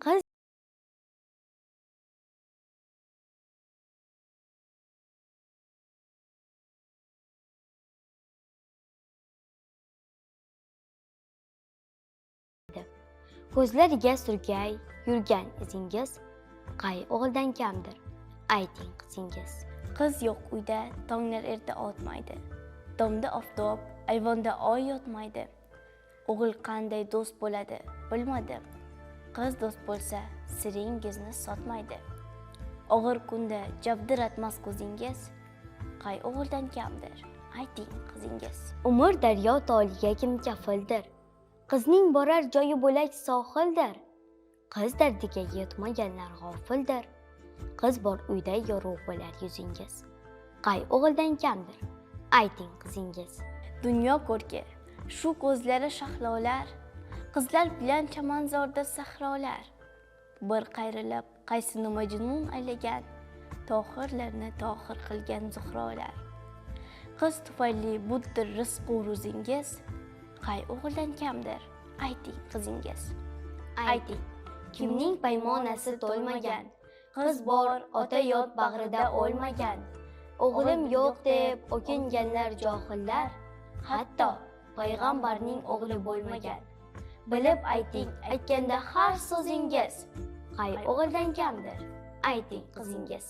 Qiz Ko'zlariga surkay yurgan izingiz qay o'g'ildan kamdir? Ayting qizingiz. Qiz yo'q uyda tonglar erta otmaydi. Tomda oftob, ayvonda oy yotmaydi. O'g'il qanday do'st bo'ladi, bilmadim. Qiz do'st bo'lsa, siringizni sotmaydi. Og'ir kunda javdiratmas ko'zingiz qay o'g'ildan kamdir? Ayting qizingiz. Umr daryo toliga kim kafildir? Qizning borar joyi bo'lak sohildir. Qiz dardiga yetmaganlar g'ofildir. Qiz bor uyda yorug' bo'lar yuzingiz. Qay o'g'ildan kamdir? Ayting qizingiz. Dunyo ko'rki, shu ko'zlari shahlolar, qizlar bilan chamanzorda sahrolar. Bir qayrilib qaysini majnun aylagan, tohirlarni tohir qilgan zuhrolar. Qiz tufayli buddir rizqu ruzingiz qay o'g'ildan kamdir? Ayting qizingiz. Ayting, kimning paymonasi to'lmagan? Qiz bor, ota yot bag'rida o'lmagan. O'g'lim yo'q deb o'kinganlar johillar, hatto payg'ambarning o'g'li bo'lmagan. Bilib ayting, aytganda har so'zingiz qay o'g'ildan kamdir? Ayting qizingiz.